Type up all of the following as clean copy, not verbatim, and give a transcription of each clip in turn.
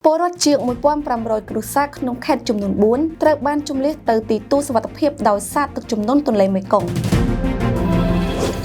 ពលរដ្ឋជាង1500គ្រួសារក្នុងខេត្តចំនួន4ត្រូវបានជម្លៀសទៅទីទួលសុវត្ថិភាពដោយសារទឹកជំនន់ទន្លេមេគង្គ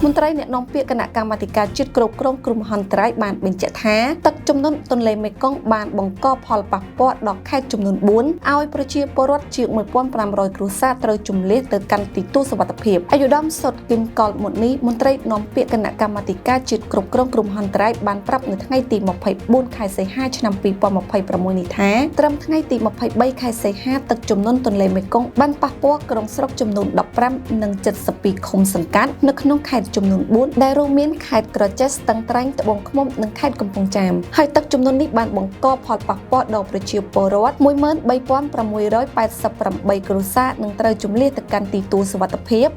មន្ត្រីអ្នកនាំពាក្យគណៈកម្មាធិការជាតិគ្រប់គ្រងគ្រោះមហន្តរាយបានបញ្ជាក់ថាទឹកជំនន់ទន្លេមេគង្គបានបង្កផលប៉ះពាល់ដល់ខេត្តចំនួន4ឲ្យប្រជាពលរដ្ឋជាង1500គ្រួសារត្រូវជម្លៀសទៅកាន់ទីទួលសុវត្ថិភាពអាយុដាមសុតគឹមកលមុនីមន្ត្រីនាំពាក្យគណៈកម្មាធិការជាតិគ្រប់គ្រងគ្រោះមហន្តរាយបានប្រាប់នៅថ្ងៃទី24ខែសីហាឆ្នាំ2026នេះថាត្រឹមថ្ងៃទី23ខែសីហាទឹកជំនន់ទន្លេមេគង្គបានប៉ះពាល់ក្រុងស្រុកចំនួន15និង72ឃុំសង្កាត់នៅក្នុងខេត្តចំនួន4ដែលរួមមានខេត្តក្រចេះស្ទឹងត្រែងត្បូងឃ្មុំនិងខេត្តកំពង់ចាមហើយទឹកជំនន់នេះបានបង្កផលប៉ះពាល់ដល់ប្រជាពលរដ្ឋ13688គ្រួសារនិងត្រូវជម្លៀសទៅកាន់ទីទួលសុវត្ថិភាព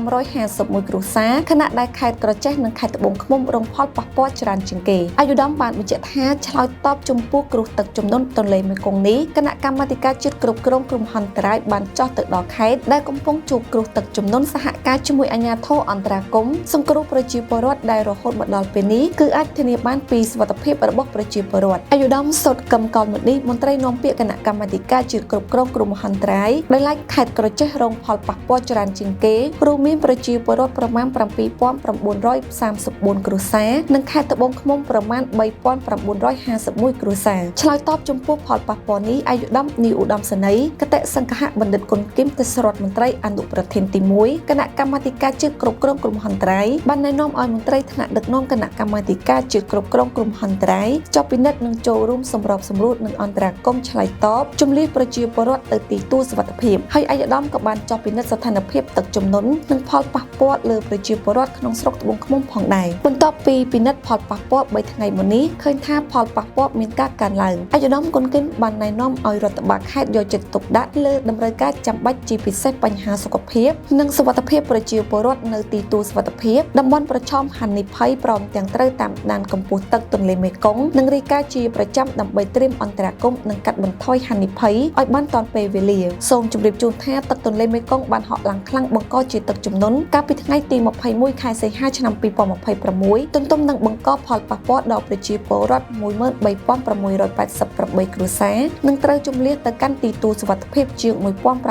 1551គ្រួសារខណៈដែលខេត្តក្រចេះនិងខេត្តត្បូងឃ្មុំរងផលប៉ះពាល់ច្រើនជាងគេអាយុដាមបានបញ្ជាក់ថាឆ្លើយតបចំពោះគ្រោះទឹកជំនន់ទន្លេមេគង្គនេះគណៈកម្មាធិការជាតិគ្រប់គ្រងគ្រោះមហន្តរាយបានចុះទៅដល់ខេត្តដែលកំពុងជួបគ្រោះទឹកជំនន់សហការជាមួយអាជ្ញាធរអន្តរាគមន៍សង្គ្រោះប្រជាពលរដ្ឋដែលរហូតមកដល់ពេលនេះគឺអាចធានាបានពីសុវត្ថិភាពរបស់ប្រជាពលរដ្ឋអាយុដាមសុតកឹមកលមុនីមន្ត្រីនាំពាក្យគណៈកម្មាធិការជាតិគ្រប់គ្រងគ្រោះមហន្តរាយដោយឡែកខេត្តក្រចេះរងផលប៉ះពាល់ច្រើនជាងគេរួមមានប្រជាពលរដ្ឋប្រមាណ7934គ្រួសារនិងខេត្តត្បូងឃ្មុំប្រមាណ3951គ្រួសារឆ្លើយតបចំពោះផលប៉ះពាល់នេះអាយុដាមនីឧត្តមសេនីយ៍គតិសង្ឃបណ្ឌិតគុណគឹមទេសរដ្ឋមន្ត្រីអនុប្រធានទី1គណៈកម្មាធិការជាតិគ្រប់គ្រងគ្រោះមហន្តរាយបានណែនាំឲ្យមន្ត្រីថ្នាក់ដឹកនាំគណៈកម្មាធិការជាតិគ្រប់គ្រងគ្រោះមហន្តរាយចុះពិនិត្យនិងចូលរួមសម្របសម្រួលនិងអន្តរាគមន៍ឆ្លើយតបជម្លៀសប្រជាពលរដ្ឋទៅទីទួលសុវត្ថិភាពហើយអាយុដាមក៏បានចុះពិនិត្យស្ថានភាពទឹកជំនន់និងផលប៉ះពាល់លើប្រជាពលរដ្ឋក្នុងស្រុកត្បូងឃ្មុំផងដែរបន្ទាប់ពីពិនិត្យផលប៉ះពាល់3ថ្ងៃមុននេះឃើញថាផលប៉ះពាល់មានការកើនឡើងអាយុដាមគុណគិនបានណែនាំឲ្យរដ្ឋបាលខេត្តយកចិត្តទុកដាក់លើតម្រូវការចាំបាច់ជាពិសេសបញ្ហាសុខភាពនិងសុវត្ថិភាពប្រជាពលរដ្ឋនៅទីទួលសុវត្ថិភាពតំបន់ប្រឈមហានិភ័យព្រមទាំងត្រូវតាមដានកម្ពស់ទឹកទន្លេមេគង្គនិងរាយការណ៍ជាប្រចាំដើម្បីត្រៀមអន្តរាគមន៍និងកាត់បន្ថយហានិភ័យឲ្យបានទាន់ពេលវេលាសូមជម្រាបជូនថាទឹកទន្លេមេគង្គបានហក់ឡើងខ្លាំងបង្កជាទឹកជំនន់កាលពីថ្ងៃទី21ខែសីហាឆ្នាំ2026ទន្ទឹមនឹងបង្កផលប៉ះពាល់ដល់ប្រជាពលរដ្ឋ13688គ្រួសារនិងត្រូវជម្លៀសទៅកាន់ទីទួលសុវត្ថិភាពជាង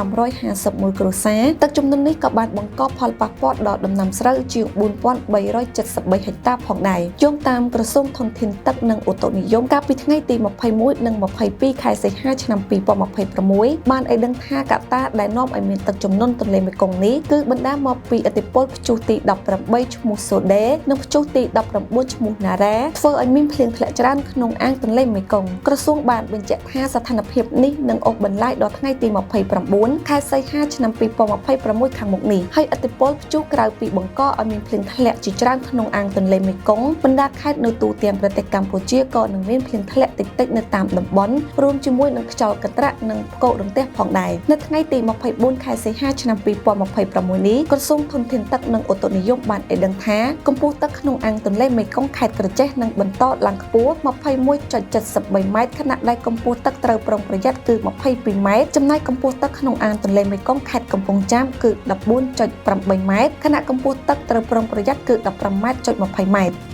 1551គ្រួសារទឹកជំនន់នេះក៏បានបង្កផលប៉ះពាល់ដល់ដំណាំស្រូវជាង4373ហិកតាផងដែរយោងតាមក្រសួងធនធានទឹកនិងឧតុនិយមកាលពីថ្ងៃទី21និង22ខែសីហាឆ្នាំ2026បានឲ្យដឹងថាកត្តាដែលនាំឲ្យមានទឹកជំនន់ទន្លេមេគង្គនេះគឺបណ្ដាលមកពីឥទ្ធិពលព្យុះទី18ឈ្មោះសូដេនិងព្យុះទី19ឈ្មោះណារ៉ាធ្វើឲ្យមានភ្លៀងធ្លាក់ច្រើនក្នុងអាងទន្លេមេគង្គក្រសួងបានបញ្ជាក់ថាស្ថានភាពនេះនឹងអូសបន្លាយដល់ថ្ងៃទី29ខែសីហាឆ្នាំ2026ខាងមុខនេះហើយឥទ្ធិពលព្យុះក្រៅពីបង្កឲ្យមានភ្លៀងធ្លាក់ជាច្រើនក្នុងអាងទន្លេមេគង្គបណ្ដាខេត្តនៅទូទាំងប្រទេសកម្ពុជាក៏នឹងមានភ្លៀងធ្លាក់តិចៗនៅតាមតំបន់រួមជាមួយនឹងខ្យល់កន្ត្រាក់និងផ្គររន្ទះផងដែរនៅថ្ងៃទី24ខែសីហាឆ្នាំ2026នេះក្រសួងធនធានទឹកនិងឧតុនិយមបានឲ្យដឹងថាកម្ពស់ទឹកក្នុងអាងទន្លេមេគង្គខេត្តក្រចេះនឹងបន្តឡើងខ្ពស់ 21.73 ម៉ែត្រខណៈដែលកម្ពស់ទឹកត្រូវប្រុងប្រយ័ត្នគឺ22ម៉ែត្រចំណែកកម្ពស់ទឹកក្នុងអាងទន្លេមេគង្គខេត្តកំពង់ចាមគឺ 14.8 ម៉ែត្រខណៈកម្ពស់ទឹកត្រូវប្រុងប្រយ័ត្នគឺ 15.20 ម៉ែត្រ។